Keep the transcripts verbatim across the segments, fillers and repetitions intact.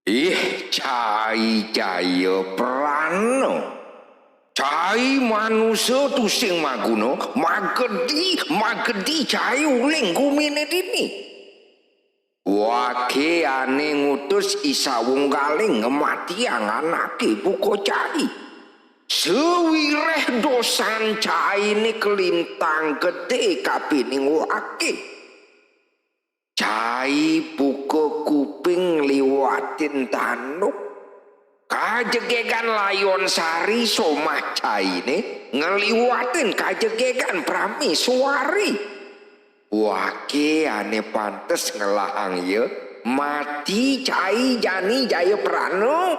Ih, cai Jayaprana. Cai manusa tusing maguna, magedi, magedi cai uling gumine dini. Wake ane ngutus I Sawunggaling ngematiang anake buka cai. Sawireh dosan caine kalintang gede kapining wake. Cai buka kuping ngliwatin tanduk. Kajegegan Layon Sari somah caine ngliwatin kajegegan Prameswari. Wake ane pantes ngelahang ia, mati cai jani Jayaprana.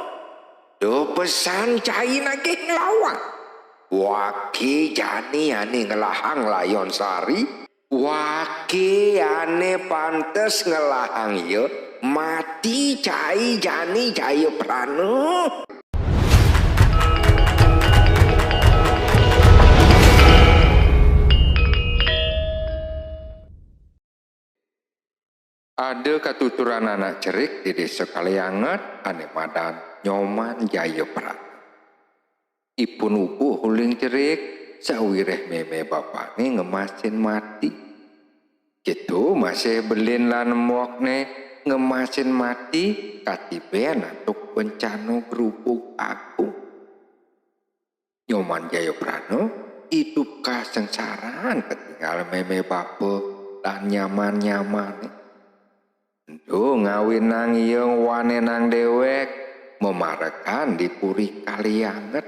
Da pesan cai nagih nglawan. Wake jani ane ngelahang Layon Sari. Wake ane pantes ngelahang ia, mati cai jani Jayaprana. Ada katuturan anak cerik di Desa Kalianget ane madan Nyoman Jayaprana. Ipun ubuh uling cerik, sawireh meme bapane ngemasin mati. Keto masih belin lan embokne ngemasin mati, katiben antuk bencana grubug agung. Nyoman Jayaprana idup kasengsaran katinggal meme bapa lan nyaman-nyamane. Ento ngawinang ia ngwanenang dewek mamarekan di puri Kalianget.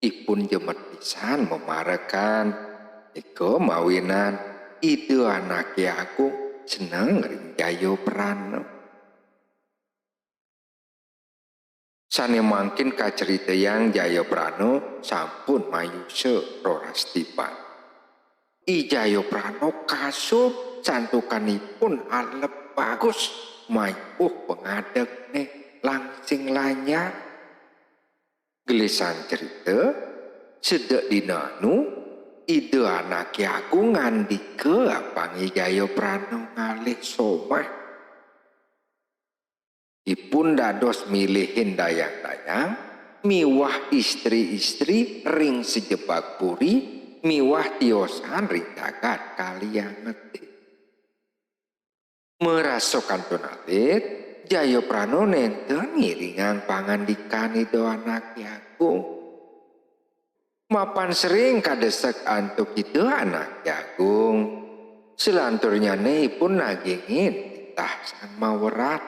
Ipun jemet pisan mamarekan, nika mawinan Ida Anake Agung seneng ring Jayaprana. Sane mangkin kacaritayang Jayaprana sampun mayusa roras tiban. I Jayaprana kasub santukanipun alep bagus mayuh pangadegne langsing lanjang. Gelisang cerita, sedek dina anu, Ida Anake Agung ngandika apang I Jayaprana ngalih somah. Ipun dados milihin dayang-dayang miwah istri-istri ring sajebag puri miwah tiosan ring jagat Kaliangete. Marasa kantun alit, Jayaprana nenten ngiringang pangandikan Ida Anake Agung. Mapan sering kadesek antuk Ida Anake Agung, salanturnyane ipun nagingin titah sang mawerat.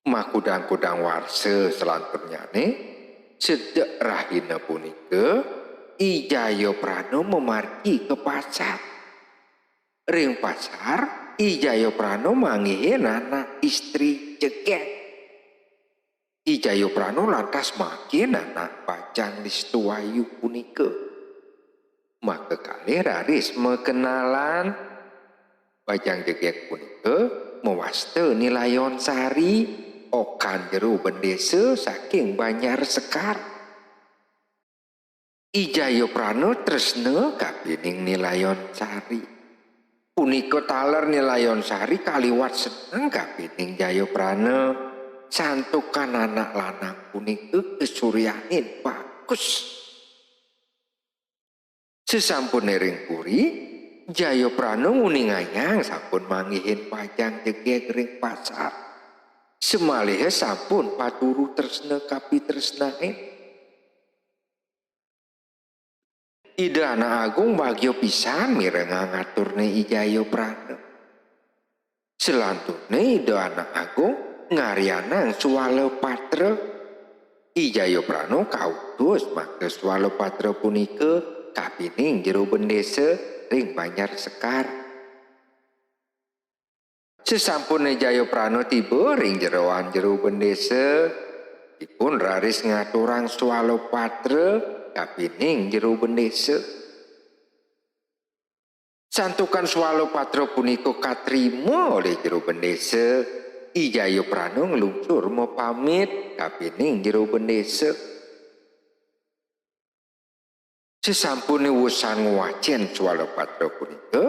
Makudang-kudang warsa salanturnyane, sedek rahina punika, I Jayaprana mamargi ka pasar. Ring pasar, I Jayaprana manggihin anak istri jegeg. I Jayaprana lantas makin anak Bajang Listuayu punika. Maka kalih raris makenalan. Bajang jegeg punika mawasta Ni Layon Sari, okan jero bendesa saking Banjar Sekar. I Jayaprana tresna kapining Ni Layon Sari. Punika taler Ni Layon Sari kaliwat seneng kapining Jayaprana, santukan anak lanang punika kasuryanin bagus. Sasampune ring puri, Jayaprana nguningayang sampun manggihin Bajang jegeg ring pasar. Samaliha sampun paturu tresna kapitresnain. Ida Anak Agung bagia pisan mirengang aturne I Jayaprana. Salanturne Ida Anak Agung ngaryanang swala patra. I Jayaprana kautus makta swala patra punika kapining jero bendesa ring Banjar Sekar. Sasampune Jayaprana tiba ring jeroan jero bendesa, ipun raris ngaturang swala patra kapining jero bendesa. Santukan swala patra punika katrima olih jero bendesa, I Jayaprana nglungsur mapamit kapining jero bendesa. Sasampune wusan ngwacen swala patra punika,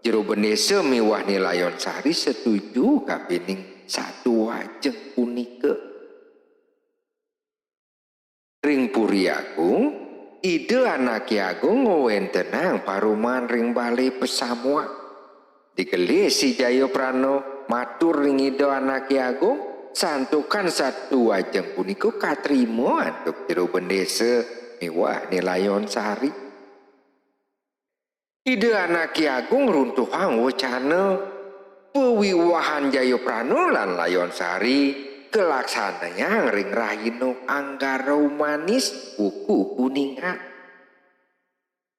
Jero Bendesa miwah Ni Layon Sari setuju kapining satu ajeng punika. Ring Puri Agung, Ida Anake Agung ngwentenang paruman ring bale pasamuan. Digelis I Jayaprana matur ring Ida Anake Agung, santukan satu ajeng punika katrima antuk Jero Bendesa miwah Ni Layon Sari. Ida Anake Agung ngruntuhang wacana pawiwahan Jayaprana lan Layon Sari kalaksanayang ring rahina Anggara Umanis wuku Kuningan.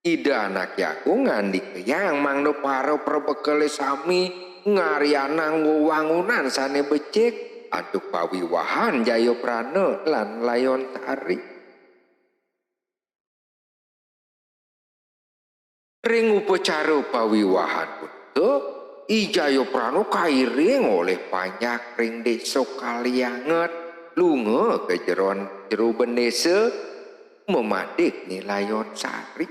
Ida Anake Agung ngandikayang mangda para prebekele sami ngaryanang wewangunan sane becik antuk pawiwahan Jayaprana lan Layon Sari. Ring upacara pawiwahan punika, I Jayaprana kairing olih panjak ring Desa Kalianget, lunga ka jeron Jero Bendesa, mamadik Ni Layon Sari.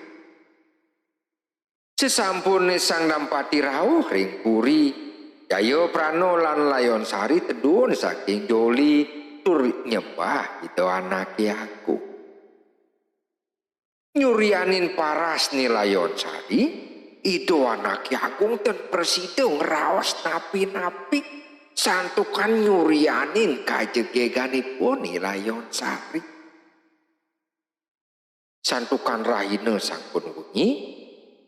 Sesampune sang dampati rauh ring puri, Jayaprana lan Layon Sari tedun saking joli tur nyembah Ida Anake Agung. Nyurianin paras Ni Layon Sari, Ida Anake Agung ten prasida ngraos napi-napi, santukan nyurianin kajegeganipun Ni Layon Sari. Santukan rahina sampun wengi,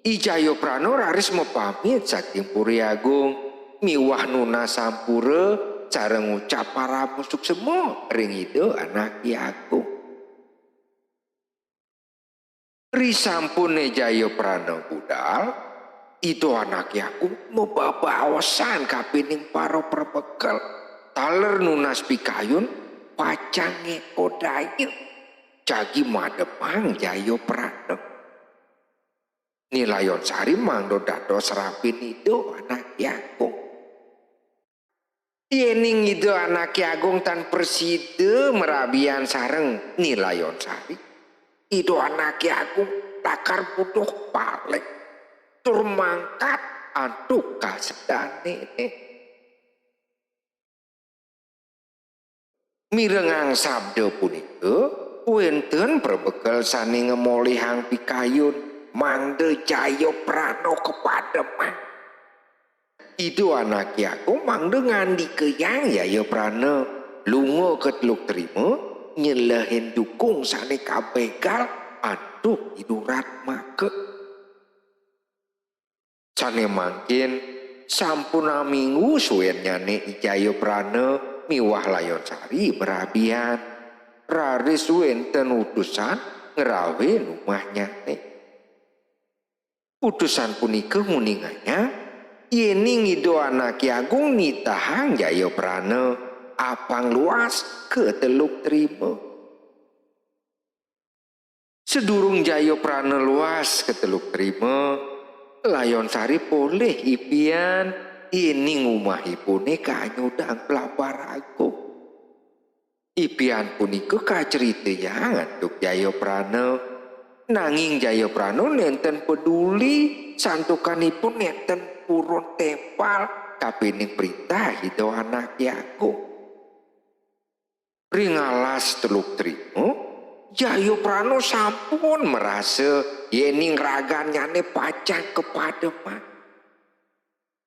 I Jayaprana raris mapamit saking Puri Agung miwah nunas ampura sareng ngucap parama suksema ring Ida Anake Agung. Risampune Jayaprana budal, Ida Anake Agung mababaosan kapining para prebekel, taler nunas pikayun pacang ngeko daya, jagi mademang Jayaprana. Ni Layon Sari mangda dados rabin Ida Anake Agung. Yening Ida Anake Agung tan prasida marabian sareng Ni Layon Sari, Ida Anake Agung lakar buduh paling tur mangkat antuk kasadane. Mirengang sabda punika, wenten prebekel sane ngemolihang pikayun mangda Jayaprana kapademang. Ida Anake Agung mangda ngandikayang Jayaprana lunga ka Teluk Trima nyelehin jukung sane kabegal antuk idurat maka. Sane mangkin sampun aminggu suennyane I Jayaprana miwah Layon Sari marabian, raris wenten utusan ngrawe umahnyane. Utusan punika nguningayang yening Ida Anake Agung nitahang Jayaprana apang luas ka Teluk Trima. Sadurung Jayaprana luas ka Teluk Trima, Layon Sari polih ipian yening umahipune kanyudang Blabar Agung. Ipian punika kaceritayang antuk Jayaprana, nanging Jayaprana nenten peduli santukan ipun nenten purun tempal kapining printah Ida Anake Agung. Ring alas Teluk Trima, Jayaprana sampun marasa yening ragannyane pacang kapademang.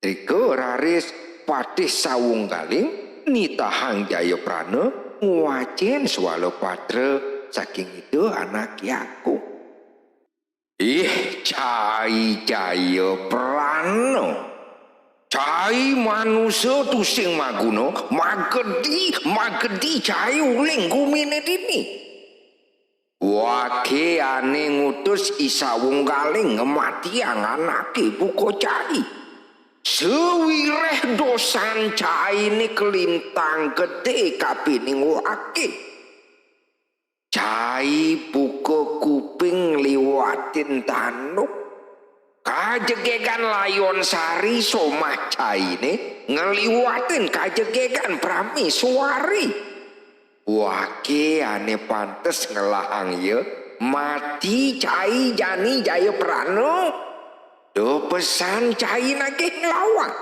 Rika raris Patih Sawunggaling nitahang Jayaprana ngwacen swala patra saking Ida Anake Agung. Ih, cai Jayaprana. Cai manusa tusing maguna, magedi, magedi cai uling gumine dini. Wake ane ngutus I Sawunggaling ngematiang anake buka cai. Sawireh dosan caine kalintang gede kapining wake. Cai buka kuping ngliwatin tanduk. Kajegegan Layon Sari somah caine ngliwatin kajegegan prameswari. Wake ane pantes ngelahang iya, mati cai jani Jayaprana. Duh pesan cai nagih nglawang.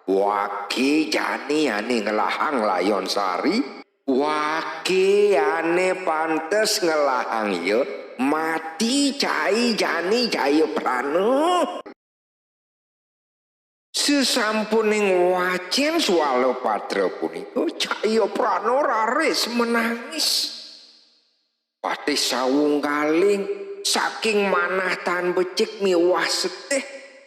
Wake jani ane ngelahang Layon Sari. Wake ane pantes ngelahang ya, mati cai jani Jayaprana. Sesampune ngwacen swala patra punika, Jayaprana raris menangis. Patih Sawunggaling saking manah tan becik miwah sedih,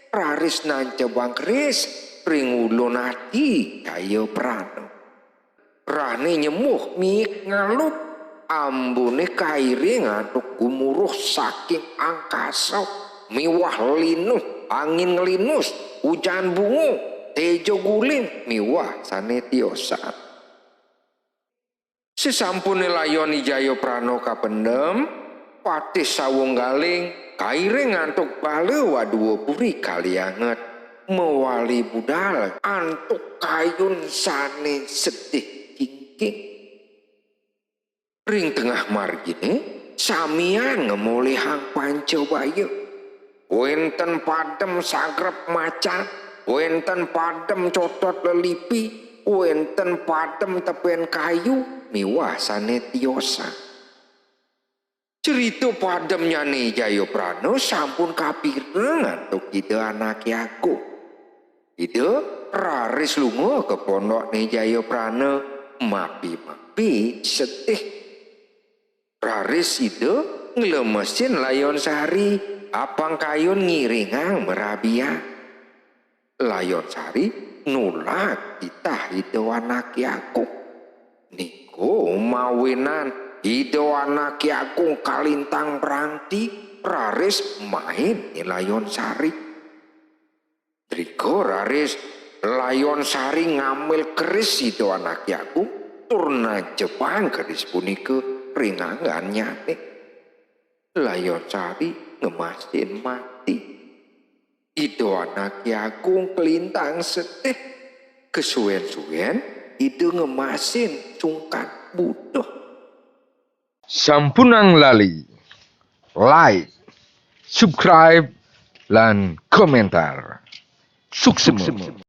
raris nancebang keris ring ulun ati Jayaprana. Rahne nyemuh miik ngalup, ambune kairing antuk gumuruh saking angkasa miwah linuh, angin nglinus, ujan bungu, teja guling miwah sane tiosan. Sesampune Layon I Jayaprana kapendem, Patih Sawunggaling kairing antuk bala wadua puri kalianget mawali budal antuk kayun sane sedih kingking. Ring tengah margine, samian ngamolihang panca baya. Wenten padem sagrep macan, wenten padem cotot lelipi, wenten padem tepen kayu, miwah sane tiosan. Cerita pademnyane Jayaprana sampun kapireng antuk Ida Anake Agung. Ida raris lunga ka pondokne Jayaprana, mapi-mapi sedih. Raris Ida nglemesin Layon Sari, apang kayun ngiringang marabian. Layon Sari nulak titah Ida Anake Agung. Nika mawinan Ida Anake Agung kalintang brangti, raris main ni Layon Sari. Drika raris Layon Sari ngambil keris Ida Anake Agung, tur nancebang keris punika ring anggannyane. Layon Sari ngemasin mati. Ida Anake Agung kalintang sedih. Kesuwen-suwen Ida ngemasin sungkan buduh. Sampunang lali like, subscribe, lan komentar. Suksma.